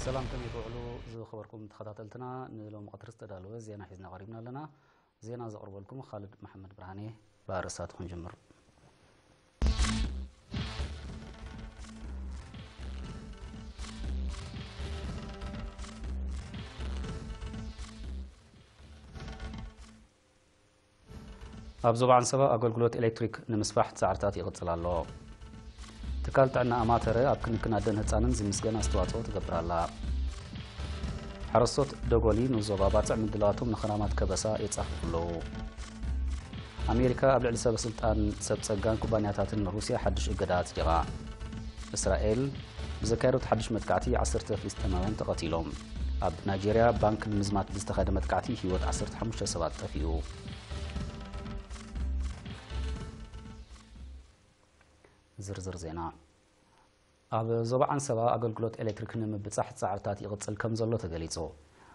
ሰላም፣ ከመይ ትውዕሉ ዝኸበርኩም ተኸታተልትና? ንሎሚ ቀትሪ ዝተዳለወ ዜና ሒዝና ቀሪብና ኣለና። ዜና ዘቕርበልኩም ካልድ መሓመድ ብርሃኔ። ብኣርእስታት ክንጅምር። ኣብ ዞባ ዓንሰባ ኣገልግሎት ኤሌክትሪክ ንምስፋሕ ጻዕርታት ይቕጽል ኣሎ። ትካል ጥዕና ኣማተረ ኣብ ክንክን ኣደን ህጻንን ዝምስገን ኣስተዋጽኦ ትገብር ኣላ። ሓረስቶት ደጎሊ ንዞባ ባጽዕ ምድላዋቶም ንኽራማት ከበሳ የጻፍፉ ኣለዉ። ኣሜሪካ ኣብ ልዕሊ ሰበ ስልጣን፣ ሰብ ጸጋን ኩባንያታትን ሩስያ ሓድሽ እገዳ ኣጽዲቓ። እስራኤል ብዘካየዶት ሓድሽ መጥቃዕቲ ዓሰርተ ፍልስጤማውያን ተቐቲሎም። ኣብ ናይጄርያ ባንክ ንምዝማት ብዝተኻየደ መጥቃዕቲ ህይወት ዓሰርተ ሓሙሽተ ሰባት ጠፊኡ። ዝርዝር ዜና። ኣብ ዞባ ዓንሰባ ኣገልግሎት ኤሌክትሪክ ንምብጻሕ ጻዕርታት ይቕጽል ከም ዘሎ ተገሊጹ።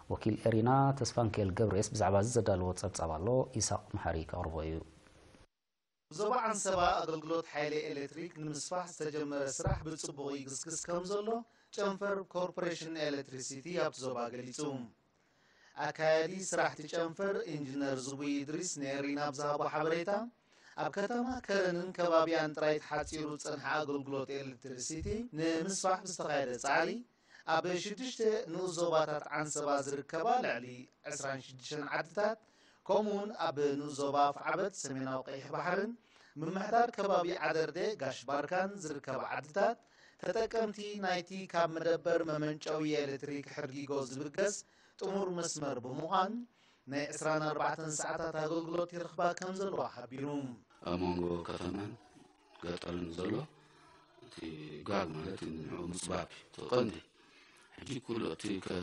ወኪል ኤሪና ተስፋንኬል ገብሬስ ብዛዕባ እዚ ዘዳለዎ ጸብጻብ ኣሎ፣ ኢሳቕ መሓሪ ከቕርቦ እዩ። ዞባ ዓንሰባ ኣገልግሎት ሓይሊ ኤሌክትሪክ ንምስፋሕ ዝተጀመረ ስራሕ ብጽቡቕ ይግስግስ ከም ዘሎ ጨንፈር ኮርፖሬሽን ኤሌክትሪሲቲ ኣብቲ ዞባ ገሊጹ። ኣካያዲ ስራሕቲ ጨንፈር ኢንጂነር ዝቡይ ኢድሪስ ንኤሪና ኣብ ዝሃቦ ሓበሬታ፣ ኣብ ከተማ ከረንን ከባቢኣን ጥራይ ተሓጺሩ ዝጸንሐ ኣገልግሎት ኤሌክትሪሲቲ ንምስፋሕ ብዝተኻየደ ጻዕሪ፣ ኣብ ሽዱሽተ ንኡስ ዞባታት ዓንሰባ ዝርከባ ልዕሊ ዕስራን ሽዱሽተን ዓድታት፣ ከምኡውን ኣብ ንኡስ ዞባ ኣፍዓበት ሰሜናዊ ቀይሕ ባሕርን ምምሕዳር ከባቢ ዓደርደ ጋሽ ባርካን ዝርከባ ዓድታት፣ ተጠቀምቲ ናይቲ ካብ መደበር መመንጨዊ ኤሌክትሪክ ሕርጊጎ ዝብገስ ጥሙር መስመር ብምዃን፣ ናይ ዕስራን ኣርባዕተን ሰዓታት ኣገልግሎት ይረኽባ ከም ዘለዋ ሓቢሩ። ኣብ መንጎ ከተማን ገጠርን ዘሎ እቲ ጋግ ማለት ንዕኡ ምጽባብ እዩ እቲ ቀንዲ። ሕጂ ኩሉ እቲ ከ-፣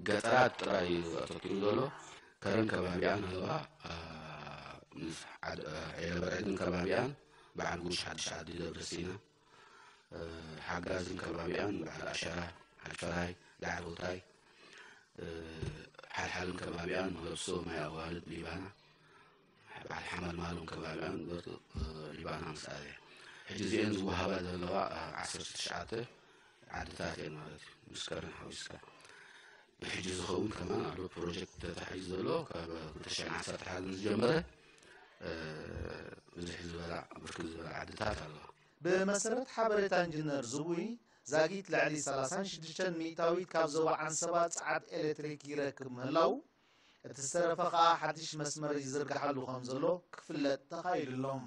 ገጠራት ጥራይ እዩ ኣተኪሩ ዘሎ። ከረን ከባቢኣን ኣለዋ፣ አ፣ ምስ ዓድ-፣ አ፣ ዒለበርዕድን ከባቢኣን በዓል ጉሽ ሓድሽ ዓዲ ደብረ ሲና፣ እ፣ ሓጋዝን ከባቢኣን በዓል ኣሸራ፣ ዓድፈራይ፣ ዳዕሮታይ፣ እ፣ ሓልሓልን ከባቢኣን መለብሶ ማይ ኣዋልድ ሊባና፣ በዓል ሓመልማሎም ከባቢኣን በርቱ፣ እ፣ ሊባና ምስ ኣትያ። ሕጂ እዚአን ዝወሃባ ዘለዋ፣ እ፣ ዓሰርተ ትሽዓተ ዓድታት እየን ማለት እዩ። ምስ ከረን ሓዊስካ። ብሕጂ ዝኸውን ከማን ኣሎ ፕሮጀክት ተታሒዙ ዘሎ ካብ ክልተ ሽሕን ዓሰርተ ሓደን ዝጀመረ፣ እ፣ ብዝሕ ዝበላ ብርክት ዝበላ ዓድታት ኣለዋ። ብመሰረት ሓበሬታ ኢንጂነር ዝቡይ፣ ዛጊት ልዕሊ ሰላሳን ሽዱሽተን ሚእታዊት ካብ ዞባ ዓንሰባ ጸዓት ኤሌክትሪክ ይረክብ ምህላው፣ እቲ ዝተረፈ ከኣ ሓድሽ መስመር ይዝርግሓሉ ከም ዘሎ ክፍለጥ ተኻኢሉ ኣሎ።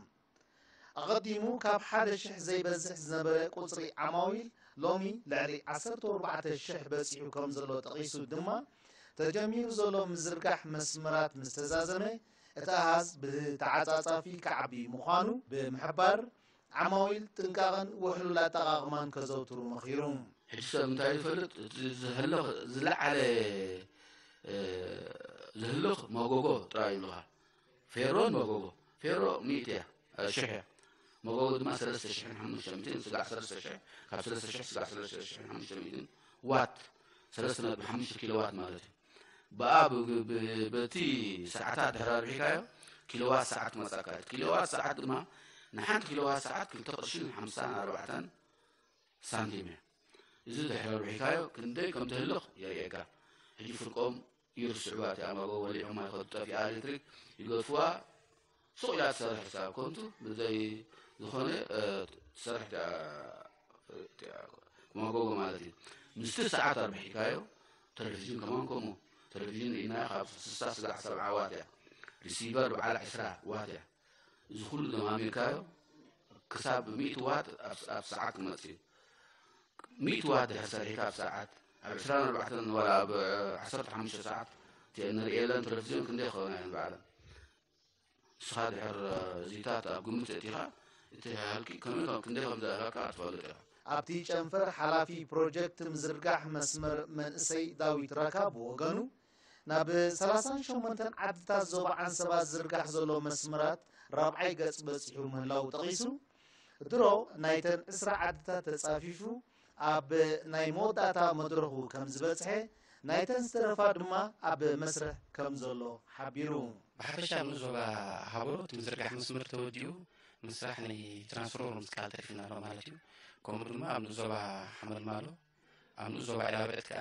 ኣቐዲሙ ካብ ሓደ ሽሕ ዘይበዝሕ ዝነበረ ቁጽሪ ዓማዊል ሎሚ ልዕሊ ዓሰርተ ኣርባዕተ ሽሕ በጺሑ ከም ዘሎ ጠቒሱ ድማ፣ ተጀሚሩ ዘሎ ምዝርጋሕ መስመራት ምስ ተዛዘመ፣ እቲ ኣሃዝ ብተዓጻጻፊ ክዓቢ ምዃኑ ብምሕባር፣ ዓማዊል ጥንቃቐን ውሕሉል ኣጠቓቕማን ከዘውትሩ መኺሩ። ሕጂ ሰብ እንታይ ዝፈልጥ፣ እቲ ዝህልኽ ዝለዓለ፣ እ፣ ዝህልኽ መጎጎ ጥራይ ኣለኻ። ፌሮን መጎጎ። ፌሮ ሚእቲ እያ፣ እ፣ ሽሕ እያ። መጎጎ ድማ ሰለስተ ሽሕን ሓሙሽተ ሚእትን፣ ስጋዕ ሰለስተ ሽሕ፣ ካብ ሰለስተ ሽሕ ስጋዕ ሰለስተ ሽሕን ሓሙሽተ ሚእትን ዋት፣ ሰለስተ ነጥቢ ሓሙሽተ ኪሎ ዋት ማለት እዩ። ብኣ ብ-፣ ብ-፣ በቲ ሰዓታት ድሕሪ ኣርቢሕካዮ፣ ኪሎ ዋት ሰዓት ክመጻካ እዩ። ኪሎ ዋት ሰዓት ድማ፣ ንሓንቲ ኪሎ ዋት ሰዓት ክልተ ቅርሽን ሓምሳን ኣርባዕተን ሳንቲም እያ። እዚ ድሕሪ ኣርቢሕካዮ ክንደይ ከም ትህልኽ የርእየካ። ሕጂ ፍርቆም ይርስዕዋ፣ እቲኣ መጎ ወሊዖማ ይኸዱ፣ ጠፊኣ ኤሌክትሪክ ይገድፍዋ፣ ሱቕ ኢላ ትሰርሕ፣ ሳብ ኮንቱ ብዘይ ዝኾነ፣ እ፣ ትሰርሕ እቲኣ፣ እቲኣ መጎጎ ማለት እዩ። ምስቲ ሰዓት ኣርቢሕካዮ፣ ቴሌቪዥን ከማን ከምኡ። ቴሌቪዥን ርኢናዮ፣ ካብ ስሳ ስጋዕ ሰብዓ ዋት እያ። ሪሲቨር በዓል ዕስራ ዋት እያ። እዚ ኩሉ ደማሚርካዮ፣ ክሳብ ሚእቲ ዋት ኣብ፣ ኣብ ሰዓት ክመጽእ እዩ። ሚእቲ ዋት ድሕር ሰሪሕካ ኣብ ሰዓት፣ ኣብ ዕስራን ኣርባዕተን ዋላ ኣብ ዓሰርተ ሓሙሽተ ሰዓት፣ እቲአን ንርእየለን ቴሌቪዝዮን ክንደይ ክኾና እየን በዓለን። ንስኻ ድሕር እዚታት ኣብ ግምት እቲኻ፣ እቲ ሃልኪ ከመይ ከም፣ ክንደይ ከም ዘእለካ ትፈልጥ ኢኻ። ኣብቲ ጨንፈር ሓላፊ ፕሮጀክት ምዝርጋሕ መስመር መንእሰይ ዳዊት ረካ ብወገኑ፣ ናብ ሰላሳን ሸሞንተን ዓድታት ዞባ ዓንሰባ ዝዝርጋሕ ዘሎ መስመራት ራብዓይ ገጽ በጺሑ ምህላዉ ጠቒሱ፣ ድሮ ናይተን ዕስራ ዓድታት ተጻፊፉ ኣብ ናይ መወዳእታ መድረኹ ከም ዝበጽሐ፣ ናይተን ዝተረፋ ድማ ኣብ መስርሕ ከም ዘሎ ሓቢሩ። ብሓፈሻ ኣብ ንኡስ ዞባ ሃበሮ እቲ ምዝርጋሕ መስመር ተወዲኡ፣ ምስራሕ ናይ ትራንስፎርመር ምስቃል ተሪፍና ኣሎ ማለት እዩ። ከምኡ ድማ ኣብ ንኡስ ዞባ ሓመልማሎ ኣብ ንኡስ ዞባ ዒላበረድ ከኣ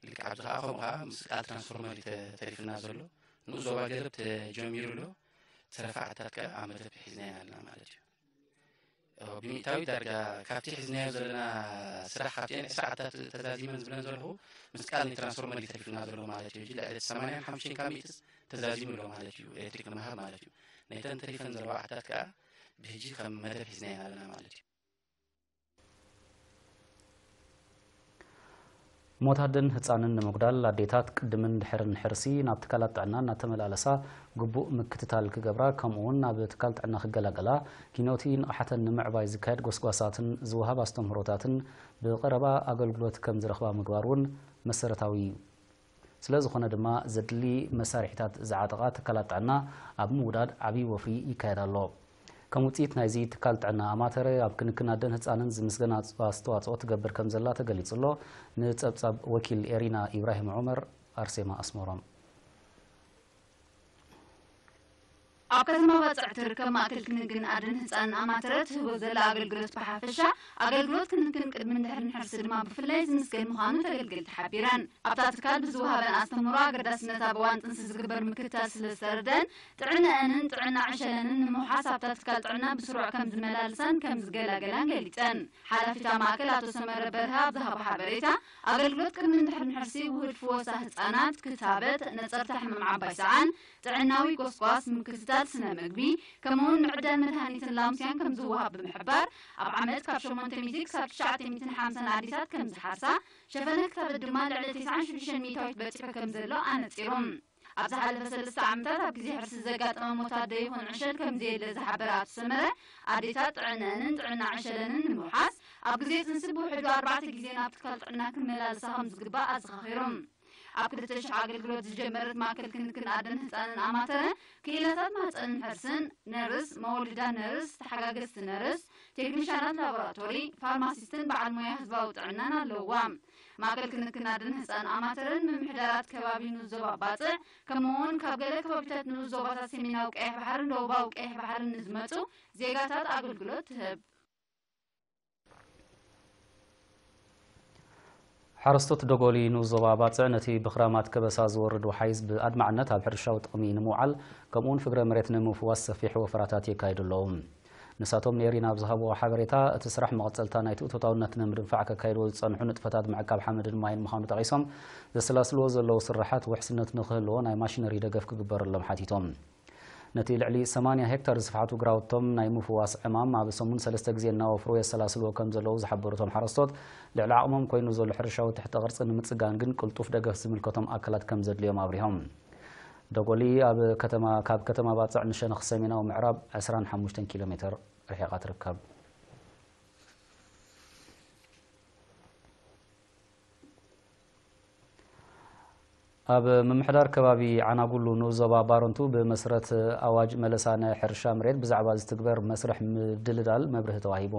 ልክዕ ኣብዚ ከኣ ከምኡ ከኣ ምስ ቃል ትራንስፎርመር እዩ ተ- ተሪፍና ዘሎ። ንኡስ ዞባ ገረብ ተጀሚሩ ኣሎ። ተረፈ ዓድታት ከኣ ኣብ መደብ ሒዝና ኢና ኣለና ማለት እዩ። ኦ፣ ብሚእታዊ ዳርጋ ካብቲ ሒዝናዮ ዘለና ስራሕ፣ ካብቲ ዕስራ ዓድታት ተዛዚመን ዝብለን ዘለኹ፣ ምስ ቃል ናይ ትራንስፎርመር እዩ ተሪፍና ዘሎ ማለት እዩ። ልዕሊ ሰማንያን ሓሙሽተን ካብ ሚእቲ ተዛዚሙ ኣሎ ማለት እዩ፣ ኤሌክትሪክ ንምሃብ ማለት እዩ። ናይተን ተሪፈን ዘለዋ ዓድታት ከኣ ብሕጂ ከም መደብ ሒዝና ኢና ኣለና ማለት እዩ። ሞት ኣደን ህጻንን ንምጉዳል ኣዴታት ቅድምን ድሕርን ሕርሲ ናብ ትካላት ጥዕና እናተመላለሳ ግቡእ ምክትታል ክገብራ፣ ከምኡውን ናብ ትካል ጥዕና ክገላገላ ኪኖቲ ንቕሓተን ንምዕባይ ዝካየድ ጎስጓሳትን ዝወሃብ ኣስተምህሮታትን ብቐረባ ኣገልግሎት ከም ዝረኽባ ምግባር እውን መሰረታዊ እዩ። ስለ ዝኾነ ድማ ዘድሊ መሳርሒታት ዝዓጠቓ ትካላት ጥዕና ኣብ ምውዳድ ዓብዪ ወፍሪ ይካየድ ኣሎ። ከም ውፅኢት ናይዚ ትካል ጥዕና ኣማተረ ኣብ ክንክን ኣደን ህፃንን ዝምስገን ኣፅ- ኣስተዋፅኦ ትገብር ከም ዘላ ተገሊጹ ኣሎ። ንፀብፃብ ወኪል ኤሪና ኢብራሂም ዑመር፣ ኣርሴማ ኣስመሮም። ኣብ ከተማ ባጽዕ ትርከብ ማእከል ክንክን ኣደን ህጻንን ኣማተረ ትህቦ ዘላ ኣገልግሎት ብሓፈሻ፣ ኣገልግሎት ክንክን ቅድምን ድሕርን ሕርሲ ድማ ብፍላይ ዝምስገን ምዃኑ ተገልገልቲ ሓቢረን። ኣብታ ትካል ብዝወሃበን ኣስተምህሮ ኣገዳስነት ኣብ እዋን ጥንሲ ዝግበር ምክትታል ስለ ዝተረደአን፣ ጥዕነአንን ጥዕና ዕሸለንን ንምውሓስ ኣብታ ትካል ጥዕና ብስሩዕ ከም ዝመላልሳን ከም ዝገላገላን ገሊጸን። ሓላፊታ ማእከል ኣቶ ሰመረ በርሀ ኣብ ዝሃቦ ሓበሬታ፣ ኣገልግሎት ቅድምን ድሕርን ሕርሲ ውሁድ ፍወሳ ህጻናት፣ ክታበት፣ ነጸርታ ሕማም ዓባይ ሰዓል፣ ጥዕናዊ ጎስጓስ፣ ምክትታል ስነ ምግቢ፣ ከምኡውን ምዕዳል መድሃኒትን ላምስያን ከም ዝወሃብ ብምሕባር፣ ኣብ ዓመት ካብ ሸሞንተ ሚእቲ ክሳብ ትሽዓተ ሚእትን ሓምሳን ኣዴታት ከም ዝሓርሳ፣ ሸፈነ ክታበት ድማ ልዕሊ ተስዓን ሽዱሽተን ሚእታዊት በጺሑ ከም ዘሎ ኣነጺሮም። ኣብ ዝሓለፈ ሰለስተ ዓመታት ኣብ ግዜ ሕርሲ ዘጋጠመ ሞት ኣደ ይኹን ዕሸል ከም ዘየለ ዝሓበረ ኣቶ ሰመረ፣ ኣዴታት ጥዕነአንን ጥዕና ዕሸለንን ንምውሓስ ኣብ ግዜ ጥንሲ ብውሕዱ ኣርባዕተ ግዜ ናብ ትካል ጥዕና ክመላለሳ ከም ዝግባእ ኣዘኻኺሮም። ኣብ ክልተ ሽሕ ኣገልግሎት ዝጀመረት ማእከል ክንክን ኣደን ህጻንን ኣማተረ፣ ክኢላታት ማህጸንን ሕርስን፣ ነርስ፣ መወልዳ ነርስ፣ ተሓጋገዝቲ ነርስ፣ ቴክኒሻናት ላቦራቶሪ፣ ፋርማሲስትን በዓል ሞያ ህዝባዊ ጥዕናን ኣለውዋ። ማእከል ክንክን ኣደን ህጻን ኣማተረን ምምሕዳራት ከባቢ ንኡስ ዞባ ባጽዕ፣ ከምኡ እውን ካብ ገለ ከባቢታት ንኡስ ዞባታት ሰሜናዊ ቀይሕ ባሕርን ደቡባዊ ቀይሕ ባሕርን ንዝመጹ ዜጋታት ኣገልግሎት ትህብ። ሓረስቶት ደጎሊ ንኡስ ዞባ ባጽዕ ነቲ ብኽራማት ከበሳ ዝወርድ ወሓይዝ ብኣድማዕነት ኣብ ሕርሻዊ ጥቕሚ ንምውዓል፣ ከምኡውን ፍግረ መሬት ንምፍዋስ ሰፊሕ ወፈራታት የካይዱ ኣለዉ። ንሳቶም ንኤሪና ኣብ ዝሃብዎ ሓበሬታ፣ እቲ ስራሕ መቐጸልታ ናይቲ እቶታውነት ንምድንፋዕ ከካይድዎ ዝጸንሑ ንጥፈታት ምዕቃብ ሓመድን ማይን ምዃኑ ጠቒሶም፣ ዘሰላስልዎ ዘለዉ ስርሓት ውሕስነት ንኽህልዎ ናይ ማሽነሪ ደገፍ ክግበረሎም ሓቲቶም። ነቲ ልዕሊ ሰማንያ ሄክታር ዝስፍሓቱ ግራውቶም ናይ ምፍዋስ ዕማም ኣብ ሰሙን ሰለስተ ግዜ እናወፍሩ የሰላስልዎ ከም ዘለዉ ዝሓበሩ እቶም ሓረስቶት፣ ልዕሊ ዓቕሞም ኮይኑ ዘሎ ሕርሻዊ ትሕተ ቅርጺ ንምጽጋን ግን ቅልጡፍ ደገፍ ዝምልከቶም ኣካላት ከም ዘድልዮም ኣብሪሆም። ደጎሊ ኣብ ከተማ፣ ካብ ከተማ ባጽዕ ንሸነኽ ሰሜናዊ ምዕራብ ዕስራን ሓሙሽተን ኪሎ ሜትር ርሒቓ ትርከብ። ኣብ ምምሕዳር ከባቢ ዓናጉሉ ንኡስ ዞባ ባረንቱ ብመሰረት ኣዋጅ መለሳ ናይ ሕርሻ መሬት ብዛዕባ ዝትግበር መስርሕ ምድልዳል መብርሂ ተዋሂቡ።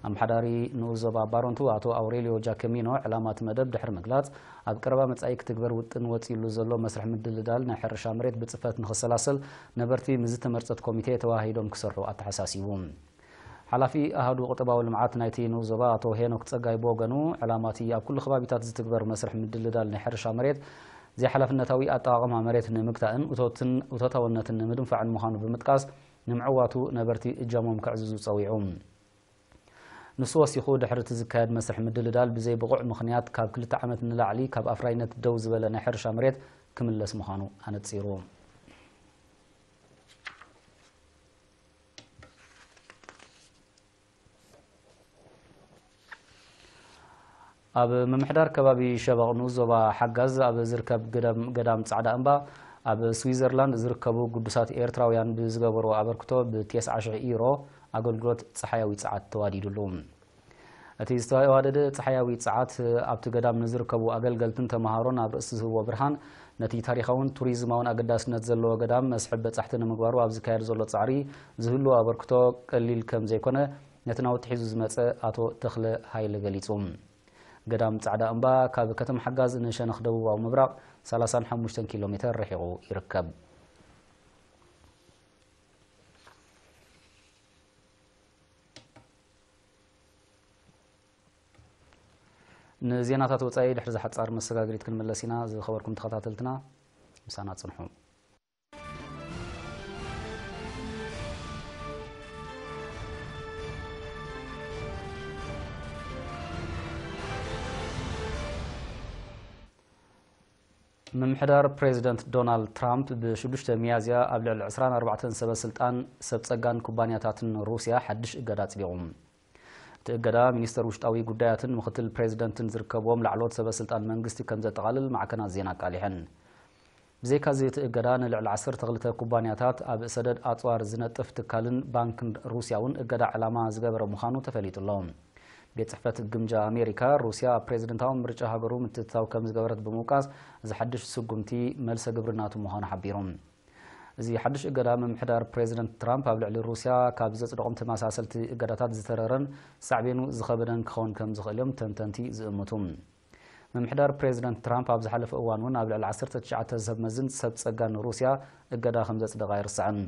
ኣመሓዳሪ ንኡስ ዞባ ባረንቱ ኣቶ ኣውሬልዮ ጃከሚኖ፣ ዕላማ እቲ መደብ ድሕሪ ምግላጽ፣ ኣብ ቀረባ መጻኢ ክትግበር ውጥን ወጺሉ ዘሎ መስርሕ ምድልዳል ናይ ሕርሻ መሬት ብጽፈት ንኽሰላሰል ነበርቲ ምስ ዝተመርጸት ኮሚቴ ተወሃሂዶም ክሰርሑ ኣተሓሳሲቡ። ሓላፊ ኣሃዱ ቁጠባዊ ልምዓት ናይቲ ንኡስ ዞባ ኣቶ ሄኖክ ጸጋይ ብወገኑ፣ ዕላማ እቲ ኣብ ኩሉ ከባቢታት ዝትግበር መስርሕ ምድልዳል ናይ ሕርሻ መሬት፣ ዘይሓላፍነታዊ ኣጠቓቕማ መሬት ንምግታእን እቶትን እቶታውነትን ንምድንፋዕን ምዃኑ ብምጥቃስ፣ ንምዕዋቱ ነበርቲ እጃሞም ከዕዝዙ ጸዊዑ። ንሱ ወሲኹ፣ ድሕሪ እቲ ዝካየድ መስርሕ ምድልዳል ብዘይ ብቑዕ ምኽንያት ካብ ክልተ ዓመት ንላዕሊ ካብ ኣፍራይነት ደው ዝበለ ናይ ሕርሻ መሬት ክምለስ ምዃኑ ኣነጺሩ። ኣብ ምምሕዳር ከባቢ ሸበቕ ንኡስ ዞባ ሓጋዝ ኣብ ዝርከብ ግደም-፣ ገዳም ጻዕዳ እምባ ኣብ ስዊዘርላንድ ዝርከቡ ግዱሳት ኤርትራውያን ብዝገበርዎ ኣበርክቶ ብተስዓ ሽሕ ዩሮ ኣገልግሎት ጸሓያዊ ጸዓት ተዋዲዱሉ። እቲ ዝተዋደደ ጸሓያዊ ጸዓት ኣብቲ ገዳም ንዝርከቡ ኣገልገልትን ተመሃሮን ኣብ ርእሲ ዝህብዎ ብርሃን፣ ነቲ ታሪኻውን ቱሪዝማውን ኣገዳስነት ዘለዎ ገዳም መስሕብ በጻሕቲ ንምግባሩ ኣብ ዝካየድ ዘሎ ጻዕሪ ዝህልዎ ኣበርክቶ ቀሊል ከም ዘይኮነ ነቲ ናውቲ ሒዙ ዝመጸ ኣቶ ተኽለ ሃይለ ገሊጹ። ገዳም ጻዕዳ እምባ ካብ ከተማ ሓጋዝ ንሸነኽ ደቡባዊ ምብራቕ ሰላሳን ሓሙሽተን ኪሎ ሜተር ርሒቑ ይርከብ። ንዜናታት ወጻኢ ድሕሪ ዝሓጻር መሰጋገሪት ክንምለስ ኢና። ዝኸበርኩም ተኸታተልትና፣ ምሳና ጽንሑ። ምምሕዳር ፕሬዚደንት ዶናልድ ትራምፕ ብ ሽዱሽተ ሚያዝያ ኣብ ልዕሊ ዕስራን ኣርባዕተን ሰበ ስልጣን፣ ሰብ ጸጋን ኩባንያታትን ሩስያ ሓድሽ እገዳ ኣጽዲቑ። እቲ እገዳ፣ ሚኒስተር ውሽጣዊ ጉዳያትን ምኽትል ፕሬዚደንትን ዝርከብዎም ላዕለዎት ሰበ ስልጣን መንግስቲ ከም ዘጠቓልል ማዕከናት ዜና ኣቃሊሐን። ብዘይካዚ፣ እቲ እገዳ ንልዕሊ ዓሰርተ ክልተ ኩባንያታት፣ ኣብ ሰደድ ኣጽዋር ዝነጥፍ ትካልን ባንክን ሩስያ እውን እገዳ ዕላማ ዝገበረ ምዃኑ ተፈሊጡ ኣሎ። ቤት ጽሕፈት ግምጃ ኣሜሪካ፣ ሩስያ ኣብ ፕሬዚደንታዊ ምርጫ ሃገሩ ምትእትታው ከም ዝገበረት ብምውቃስ፣ እዚ ሓድሽ ስጉምቲ መልሰ ግብሪ ናቱ ምዃኑ ሓቢሩ። እዚ ሓድሽ እገዳ፣ ምምሕዳር ፕሬዚደንት ትራምፕ ኣብ ልዕሊ ሩስያ ካብ ዘጽደቖም ተመሳሰልቲ እገዳታት ዝተረረን ሳዕቤኑ ዝኸበደን ክኸውን ከም ዝኽእል እዮም ተንተንቲ ዝእምቱ። ምምሕዳር ፕሬዚደንት ትራምፕ ኣብ ዝሓለፈ እዋን እውን ኣብ ልዕሊ ዓሰርተ ትሽዓተ ሰብ መዝን ሰብ ጸጋን ሩስያ እገዳ ከም ዘጽደቐ ኣይርሳዕን።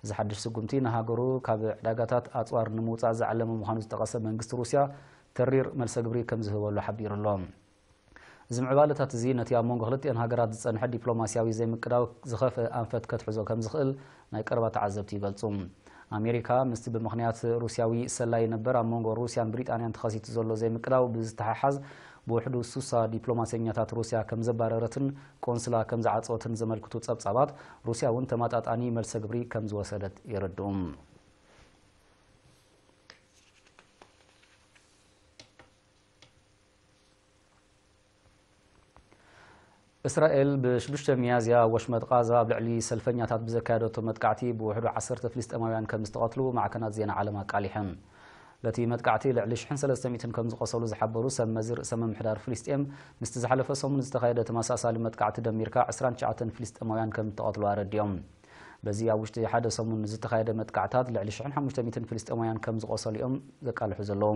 እዚ ሓድሽ ስጉምቲ፣ ንሃገሩ ካብ ዕዳጋታት ኣጽዋር ንምውጻእ ዝዓለመ ምዃኑ ዝጠቐሰ መንግስቲ ሩስያ፣ ተሪር መልሰ ግብሪ ከም ዝህበሉ ሓቢሩ ኣሎ። እዚ ምዕባለታት እዚ፣ ነቲ ኣብ መንጎ ክልቲኤን ሃገራት ዝጸንሐ ዲፕሎማስያዊ ዘይምቅዳው ዝኸፍአ ኣንፈት ከትሕዞ ከም ዝኽእል ናይ ቀረባ ተዓዘብቲ ይገልጹ። ኣሜሪካ፣ ምስቲ ብምኽንያት ሩስያዊ ሰላይ ነበር ኣብ መንጎ ሩስያን ብሪጣንያን ተኸሲቱ ዘሎ ዘይምቅዳው ብዝተሓሓዝ፣ ብውሕዱ ሱሳ ዲፕሎማሰኛታት ሩስያ ከም ዘባረረትን ቆንስላ ከም ዝዓጸወትን ዘመልክቱ ጸብጻባት፣ ሩስያ እውን ተመጣጣኒ መልሰ ግብሪ ከም ዝወሰደት የረድኡ። እስራኤል ብ ሽዱሽተ ሚያዝያ ኣብ ወሽመጥ ቃዛ ኣብ ልዕሊ ሰልፈኛታት ብዘካየደቶ መጥቃዕቲ፣ ብውሕዱ ዓሰርተ ፍልስጤማውያን ከም ዝተቐትሉ ማዕከናት ዜና ዓለም ኣቃሊሐን። በቲ መጥቃዕቲ፣ ልዕሊ ሽሕን ሰለስተ ሚእትን ከም ዝቖሰሉ ዝሓበሩ ሰብ መዚ ርእሰ ምምሕዳር ፍልስጤም፣ ምስቲ ዝሓለፈ ሰሙን ዝተኻየደ ተመሳሳሊ መጥቃዕቲ ደሚርካ፣ ዕስራን ትሽዓተን ፍልስጤማውያን ከም ዝተቐትሉ ኣረዲኦም። በዚ ኣብ ውሽጢ ሓደ ሰሙን ዝተኻየደ መጥቃዕታት፣ ልዕሊ ሽሕን ሓሙሽተ ሚእትን ፍልስጤማውያን ከም ዝቖሰሉ እዮም ዘቃልሑ ዘለዉ።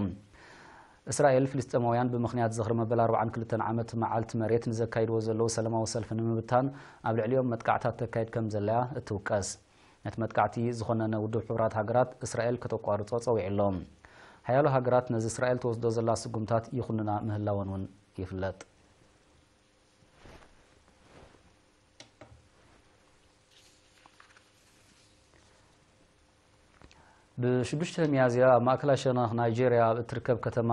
እስራኤል፣ ፍልስጤማውያን ብምኽንያት ዝኽሪ መበል ኣርባዓን ክልተን ዓመት መዓልቲ መሬት ንዘካይድዎ ዘለዉ ሰላማዊ ሰልፊ ንምብታን፣ ኣብ ልዕሊኦም መጥቃዕታት ተካይድ ከም ዘላያ እትውቀስ። ነቲ መጥቃዕቲ ዝኾነነ ውድብ ሕቡራት ሃገራት፣ እስራኤል ከተቋርጾ ጸዊዑ ኣሎ። ሓያሎ ሃገራት ነዚ እስራኤል ትወስዶ ዘላ ስጉምታት ይኹንና ምህላወን እውን ይፍለጥ። ብሽዱሽተ ሚያዝያ፣ ኣብ ማእከላይ ሸነኽ ናይጄርያ ኣብ እትርከብ ከተማ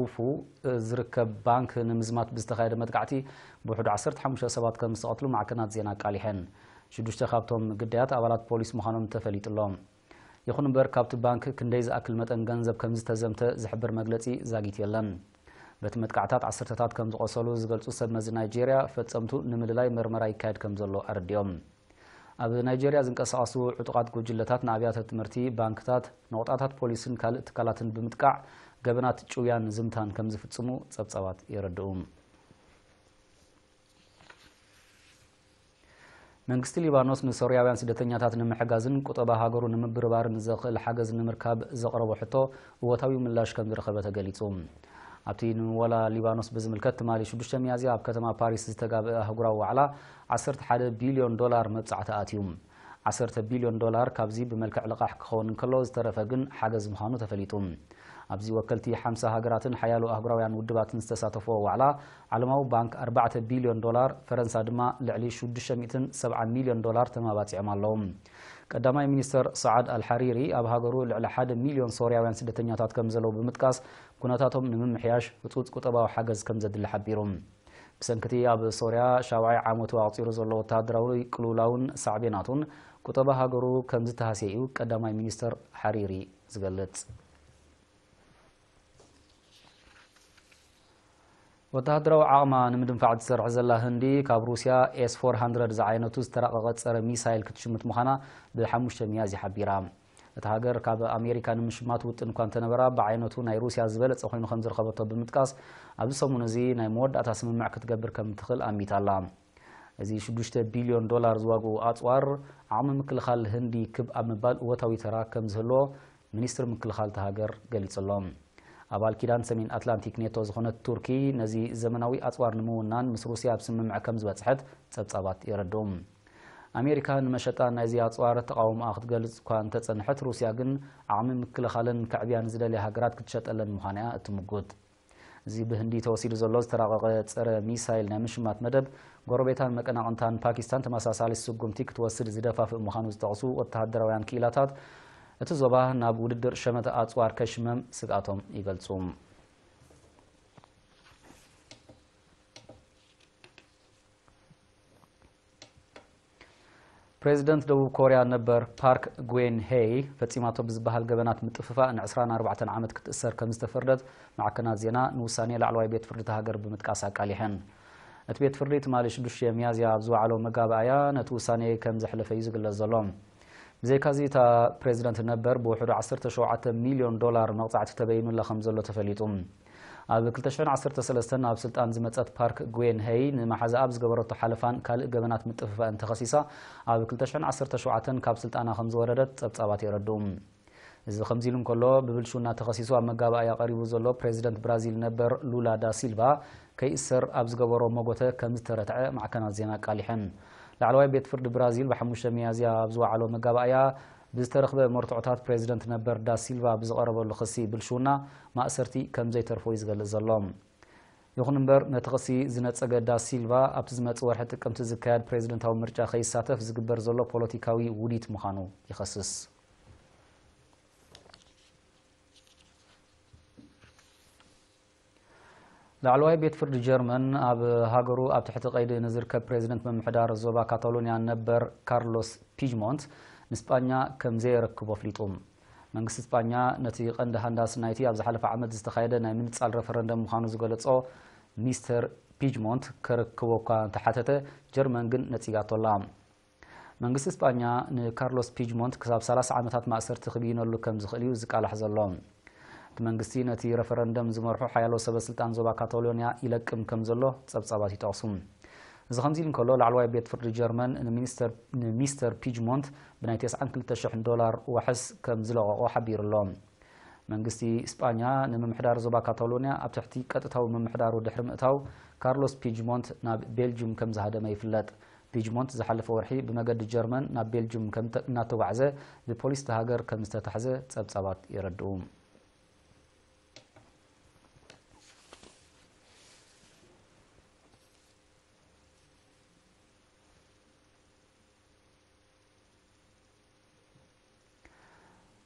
ኡፉ ዝርከብ ባንክ ንምዝማት ብዝተኻየደ መጥቃዕቲ፣ ብውሕዱ ዓሰርተ ሓሙሽተ ሰባት ከም ዝተቐትሉ ማዕከናት ዜና ኣቃሊሐን። ሽዱሽተ ካብቶም ግዳያት ኣባላት ፖሊስ ምዃኖም ተፈሊጡ ኣሎ። ይኹን እምበር፣ ካብቲ ባንክ ክንደይ ዝኣክል መጠን ገንዘብ ከም ዝተዘምተ ዝሕብር መግለጺ ዛጊት የለን። በቲ መጥቃዕታት ዓሰርተታት ከም ዝቖሰሉ ዝገልጹ ሰብ መዚ ናይጄርያ፣ ፈጸምቱ ንምልላይ መርመራ ይካየድ ከም ዘሎ ኣረዲኦም። ኣብ ናይጄርያ ዝንቀሳቐሱ ዕጡቓት ጉጅለታት ንኣብያተ ትምህርቲ፣ ባንክታት፣ ነቑጣታት ፖሊስን ካልእ ትካላትን ብምጥቃዕ፣ ገበናት ጭውያን ዝምታን ከም ዝፍጽሙ ጸብጻባት የረድኡ። መንግስቲ ሊባኖስ ንሶርያውያን ስደተኛታት ንምሕጋዝን ቁጠባ ሃገሩ ንምብርባርን ዘኽእል ሓገዝ ንምርካብ ዘቕረቦ ሕቶ እወታዊ ምላሽ ከም ዝረኸበ ተገሊጹ። ኣብቲ ንወላ ሊባኖስ ብዝምልከት፣ ትማሊ ሽዱሽተ ሚያዝያ ኣብ ከተማ ፓሪስ ዝተጋብአ ኣህጉራዊ ዋዕላ፣ ዓሰርተ ሓደ ቢልዮን ዶላር መብጻዕቲ ኣትዩ። ዓሰርተ ቢልዮን ዶላር ካብዚ ብመልክዕ ልቓሕ ክኸውን እንከሎ፣ ዝተረፈ ግን ሓገዝ ምዃኑ ተፈሊጡ። ኣብዚ ወከልቲ ሓምሳ ሃገራትን ሓያሎ ኣህጉራውያን ውድባትን ዝተሳተፍዎ ዋዕላ፣ ዓለማዊ ባንክ ኣርባዕተ ቢልዮን ዶላር፣ ፈረንሳ ድማ ልዕሊ ሽዱሽተ ሚእትን ሰብዓ ሚልዮን ዶላር ተመባጺዖም ኣለዉ። ቀዳማይ ሚኒስተር ሰዓድ ኣልሓሪሪ፣ ኣብ ሃገሩ ልዕሊ ሓደ ሚልዮን ሶርያውያን ስደተኛታት ከም ዘለዉ ብምጥቃስ፣ ኩነታቶም ንምምሕያሽ ህጹጽ ቁጠባዊ ሓገዝ ከም ዘድሊ ሓቢሩ። ብሰንክቲ ኣብ ሶርያ ሻውዓይ ዓመቱ ኣቑጺሩ ዘሎ ወተሃደራዊ ቅልውላውን ሳዕቤናቱን፣ ቁጠባ ሃገሩ ከም ዝተሃስየ እዩ ቀዳማይ ሚኒስተር ሓሪሪ ዝገልጽ። ወተሃደራዊ ዓቕማ ንምድንፋዕ እትሰርሕ ዘላ ህንዲ፣ ካብ ሩስያ ኤስ ፎር ሃንድረድ ዝዓይነቱ ዝተራቐቐ ጸረ ሚሳይል ክትሽምት ምዃና ብሓሙሽተ ሚያዝያ ሓቢራ። እታ ሃገር፣ ካብ ኣሜሪካ ንምሽማት ውጥን እኳ እንተነበራ፣ ብዓይነቱ ናይ ሩስያ ዝበለጸ ኮይኑ ከም ዝረኸበቶ ብምጥቃስ፣ ኣብዚ ሰሙን እዚ ናይ መወዳእታ ስምምዕ ክትገብር ከም እትኽእል ኣሚታ ኣላ። እዚ ሽዱሽተ ቢልዮን ዶላር ዝዋግኡ ኣጽዋር፣ ዓቕሚ ምክልኻል ህንዲ ክብ ኣብ ምባል እወታዊ ተራ ከም ዝህልዎ ሚኒስትሪ ምክልኻል እታ ሃገር ገሊጹ ኣሎ። ኣባል ኪዳን ሰሜን ኣትላንቲክ ኔቶ ዝኾነት ቱርኪ፣ ነዚ ዘመናዊ ኣጽዋር ንምውናን ምስ ሩስያ ኣብ ስምምዕ ከም ዝበጽሐት ጸብጻባት የረድኡ። ኣሜሪካ ንመሸጣ ናይዚ ኣጽዋር ተቓውሞኣ ክትገልጽ እኳ እንተጸንሐት፣ ሩስያ ግን ዓቕሚ ምክልኻለን ከዕብያ ንዝደልያ ሃገራት ክትሸጠለን ምዃና እያ እትምጉት። እዚ ብህንዲ ተወሲዱ ዘሎ ዝተራቐቐ ጸረ ሚሳይል ናይ ምሽማት መደብ፣ ጎረቤታን መቀናቕንታን ፓኪስታን ተመሳሳሊ ስጉምቲ ክትወስድ ዝደፋፍእ ምዃኑ ዝጠቕሱ ወተሃደራውያን ክኢላታት፣ እቲ ዞባ ናብ ውድድር ሸመተ ኣጽዋር ከሽመም ስግኣቶም ይገልጹ። ፕሬዚደንት ደቡብ ኮርያ ነበር ፓርክ ጉዌን ሄይ፣ ፈጺማቶ ብዝበሃል ገበናት ምጥፍፋእ ን ዕስራን ኣርባዕተን ዓመት ክትእሰር ከም ዝተፈርደት ማዕከናት ዜና ንውሳኔ ላዕለዋይ ቤት ፍርዲ እታ ሃገር ብምጥቃስ ኣቃሊሐን። እቲ ቤት ፍርዲ ትማሊ ሽዱሽተ ሚያዝያ ኣብ ዝወዓሎ መጋባእያ ነቲ ውሳኔ ከም ዘሕለፈ እዩ ዝግለጽ ዘሎ። ብዘይካዚ፣ እታ ፕሬዚደንት ነበር ብውሕዱ ዓሰርተ ሸውዓተ ሚልዮን ዶላር መቕጻዕቲ ተበይኑላ ከም ዘሎ ተፈሊጡ። ኣብ ክልተ ሽሕን ዓሰርተ ሰለስተን ናብ ስልጣን ዝመጸት ፓርክ ጉዌን ሄይ፣ ንመሓዛኣ ኣብ ዝገበረቶ ሓለፋን ካልእ ገበናት ምጥፍፋእን ተኸሲሳ፣ ኣብ ክልተ ሽሕን ዓሰርተ ሸውዓተን ካብ ስልጣና ከም ዝወረደት ጸብጻባት የረድኡ። እዚ ከምዚ ኢሉ እንከሎ፣ ብብልሽውና ተኸሲሱ ኣብ መጋባእያ ቀሪቡ ዘሎ ፕሬዚደንት ብራዚል ነበር ሉላ ዳ ሲልቫ፣ ከይእሰር ኣብ ዝገበሮ መጎተ ከም ዝተረትዐ ማዕከናት ዜና ኣቃሊሐን። ላዕለዋይ ቤት ፍርዲ ብራዚል ብሓሙሽተ ሚያዝያ ኣብ ዝወዓሎ መጋባእያ፣ ብዝተረኽበ መርትዖታት ፕሬዚደንት ነበር ዳ ሲልቫ ብዝቐረበሉ ክሲ ብልሽውና፣ ማእሰርቲ ከም ዘይተርፎ እዩ ዝገልጽ ዘሎ። ይኹን እምበር፣ ነቲ ክሲ ዝነጸገ ዳ ሲልቫ፣ ኣብቲ ዝመጽእ ወርሒ ጥቅምቲ ዝካየድ ፕሬዚደንታዊ ምርጫ ከይሳተፍ ዝግበር ዘሎ ፖለቲካዊ ውዲት ምዃኑ ይኸስስ። ላዕለዋይ ቤት ፍርዲ ጀርመን፣ ኣብ ሃገሩ ኣብ ትሕቲ ቀይዲ ንዝርከብ ፕሬዚደንት ምምሕዳር ዞባ ካታሎንያ ነበር ካርሎስ ፒጅሞንት ንስጳኛ ከም ዘየረክቦ ኣፍሊጡ። መንግስቲ ስጳኛ፣ ነቲ ቀንዲ ሃንዳስ ናይቲ ኣብ ዝሓለፈ ዓመት ዝተኻየደ ናይ ምንጻል ረፈረንደም ምዃኑ ዝገለጾ ሚስተር ፒጅሞንት፣ ከረክቦ እኳ እንተሓተተ፣ ጀርመን ግን ነጺጋቶ ኣላ። መንግስቲ ስጳኛ ንካርሎስ ፒጅሞንት ክሳብ ሰላሳ ዓመታት ማእሰርቲ ክብይነሉ ከም ዝኽእል እዩ ዝቃላሕ ዘሎ። እቲ መንግስቲ፣ ነቲ ረፈረንደም ዝመርሑ ሓያሎ ሰበ ስልጣን ዞባ ካታሎንያ ይለቅም ከም ዘሎ ጸብጻባት ይጠቕሱ። እዚ ከምዚ ኢሉ እንከሎ፣ ላዕለዋይ ቤት ፍርዲ ጀርመን ንሚኒስተር፣ ንሚስተር ፒጅሞንት ብናይ ተስዓን ክልተ ሽሕን ዶላር ዋሕስ ከም ዝለቐቖ ሓቢሩ ኣሎ። መንግስቲ ስጳኛ፣ ንምምሕዳር ዞባ ካታሎንያ ኣብ ትሕቲ ቀጥታዊ ምምሕዳሩ ድሕሪ ምእታው፣ ካርሎስ ፒጅሞንት ናብ ቤልጅም ከም ዝሃደመ ይፍለጥ። ፒጅሞንት ዝሓለፈ ወርሒ ብመገዲ ጀርመን ናብ ቤልጅም ከም ተ-፣ እናተጓዕዘ፣ ብፖሊስ እታ ሃገር ከም ዝተታሕዘ ጸብጻባት የረድኡ።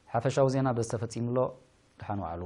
ሓፈሻዊ ዜና በዚ ተፈጺሙ ኣሎ። ደሓን ዋዕሉ።